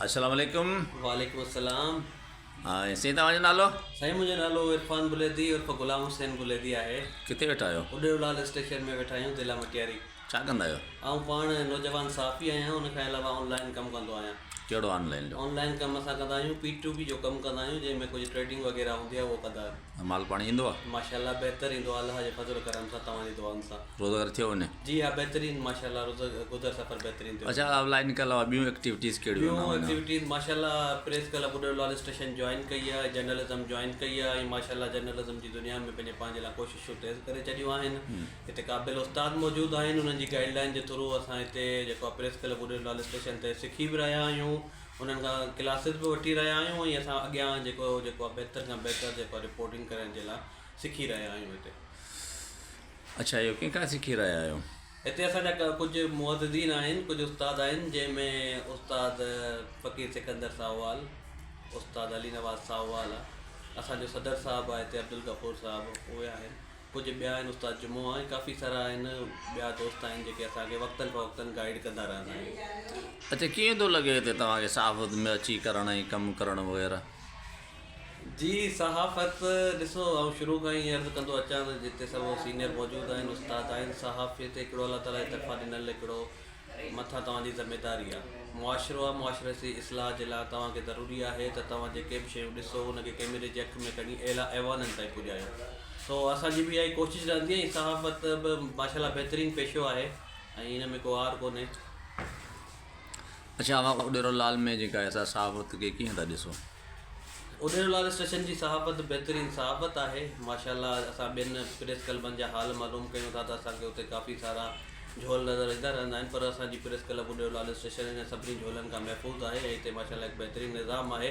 السلام عليڪم. وعليڪم السلام. سائين توهان جو نالو؟ سائين منهنجو نالو عرفان بليدي عرف غلام حسين بليدي آهي. ڪٿي ويٺا آهيو؟ اڏيرو لال اسٽيشن ۾ ويٺا آهيون ضلع مٽياري. ڇا ڪندا آهيو؟ آئون پاڻ نوجوان صحافي آهيان ان کان علاوه آن لائين ڪم ڪندو آهيان. ڪهڙو آن لائين جو؟ آن لائين ڪم اسان ڪندا آهيون پي ٽو پي جو ڪم ڪندا آهيون جنهن ۾ ڪجهه ٽريڊنگ وغيره هوندي آهي اهو ڪندا آهيون. مال پاڻي ايندو آهي؟ ماشاءالله بهتر ايندو آهي الله جي فضل و ڪرم سان توهان جي دعائن سان. روزگار ٿيو وڃي؟ جي ها بهترين ماشاءالله روز گذر سفر بهترين ٿيو اڇا وڃي. آن لائين کان علاوه ٻيون ايڪٽيوٽيز ڪهڙيون ٻيون آهن اوهان جون؟ ايڪٽيوٽيز ماشاءالله پريس ڪلب اڏيرو لال اسٽيشن جوائن ڪئي آهي جرنلزم جوائن ڪئي آهي ۽ ماشاءالله جرنلزم جي دنيا ۾ پنهنجي پنهنجي لاء ڪوششون تيز ڪري ڇڏيون آهن. هتي قابل استاد موجود آهن انهن جي گائيڊ لائين جي ٿرو اسان هتي جيڪو آهي پريس ڪلب اڏيرو لال اسٽيشن تي سکي به رهيا آهيون انهن کان ڪلاسز به وٺي رهيا آهيون ۽ اسان اڳيان جيڪو جيڪو آهي بهتر کان بهتر جيڪو آهي رپورٽنگ ڪرڻ جي لاء سکي رهيا آهيون هتي. اڇا اهو ڪنهن کان سکي رهيا آهيو؟ هتي اسان جا ڪجهه معززين آهن ڪجهه استاد آهن جنهن ۾ استاد فقير سڪندر ساهووال استاد علي نواز ساهووال اسان جو صدر صاحب آهي هتي عبدالغفور صاحب اهي آهن. ڪجهه ٻيا آهن استاد جمعو آهي ڪافي سارا آهن ٻيا دوست آهن جيڪي اسان کي وقتن فوقتن گائيڊ ڪندا رهندا آهن. اڇا ڪيئن ٿو لڳي هتي توهان کي صحافت ۾ اچي ڪرڻ ۽ ڪم ڪرڻ وغيره. جي صحافت ڏسو آئون شروع کان ئي عرض ڪندو اچان ته جتي سڀ سينئر موجود آهن استاد آهن صحافيت هڪڙو الله تعالي جي طرفان ڏنل هڪڙو مٿان توهان جي ذميداري آ. معاشرو آ معاشري سي اصلاح جي لاء توهان کي ضروري آهي ته توهان جيڪي به شيون ڏسو ان کي ڪيمري جي اک ۾ کڻي اعليٰ ايوانن تائين پڄايو سو اسان جي به اها ئي ڪوشش رهندي ۽ صحافت به ماشاء الله بهترين پيشو آهي ۽ ان ۾ ڪو عار ڪونهي. اڇا اوهان اڏيرو لال ۾ جيڪا آهي سا صحافت کي ڪيئن ٿا ڏسو؟ اڏيرو لال اسٽيشن جي صحافت بهترين صحافت آهي ماشاء الله اسان ٻين پريس ڪلبن جا حال معلوم ڪيون ٿا ته اسان کي اتي ڪافي سارا جهول نظر ايندا رهندا آهن پر اسان جي پريس ڪلب اڏيرو لال اسٽيشن انهن سڀني جهولن کان محفوظ آهي ۽ هتي ماشاء الله هڪ بهترين نظام آهي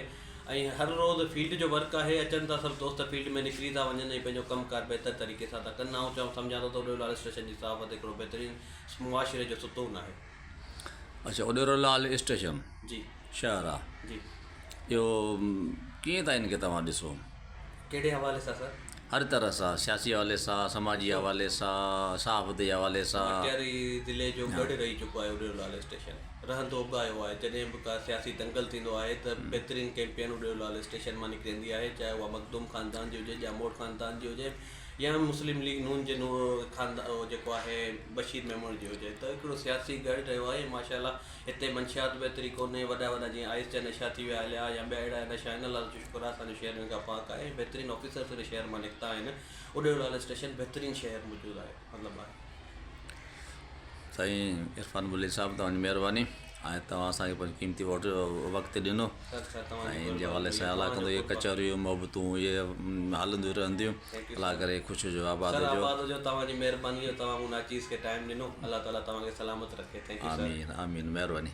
۽ هر روز فيلڊ جو ورڪ آهي اچن ٿا سڀ دوست فيلڊ ۾ نڪري ٿا وڃن ۽ پنهنجو ڪم ڪار بهتر طريقي سان ٿا ڪن آئون چوان سمجهان ٿو ته اڏيرو لال اسٽيشن جي صحافت هڪڙو بهترين معاشري جو ستون آهي. اڇا اڏيرو لال اسٽيشن جي شهر آ جي اهو ڪيئن ٿا ان کي توهان ڏسو؟ ڪهڙي حوالي سان سر؟ هر طرح سان سياسي حوالي سان سماجي حوالي سان صحافت جي حوالي سان. مٽياري ضلعي جو ڳڙهه رهي چڪو آهي اڏيرو لال اسٽيشن رهندو به آيو آهي جڏهن به ڪا سياسي دنگل ٿيندو آهي ته بهترين ڪيمپين اڏيرو لال اسٽيشن مان نڪرندي آهي چاهي اها مخدوم خاندان جي هجي ڄاموٽ خاندان جي هجي يا مسلم ليگ نون جي خاندان جيڪو آهي بشير ميمڻ جي هجي ته هڪڙو سياسي ڳڙهه رهيو آهي ماشاء الله هتي منشيات به ايتري ڪونهي، وڏا وڏا جيئن آئس جا نشا ٿي ويا هليا يا ٻيا اهڙا نشا آهن، الله جو شڪر آهي اسان جو شهر ان کان پاڪ آهي ۽ بهترين آفيسرس هن شهر مان نڪتا آهن، اڏيرو لال اسٽيشن بهترين شهر موجود آهي مطلب آهي. سائين عرفان بلي صاحب توهان جي مهرباني ۽ توهان اسان کي پنهنجو قيمتي ووٽ وقت ڏنو ۽ ان جي حوالي سان الله ڪندو اهي ڪچهريون محبتون اهي هلنديون رهنديون الله ڪري خوش هجو آباد سر هجو. آباد هجو توهان جي مهرباني جو توهان مون ناچيز کي ٽائيم ڏنو الله تعالي توهان کي سلامت رکي thank you sir. آمين آمين مهرباني.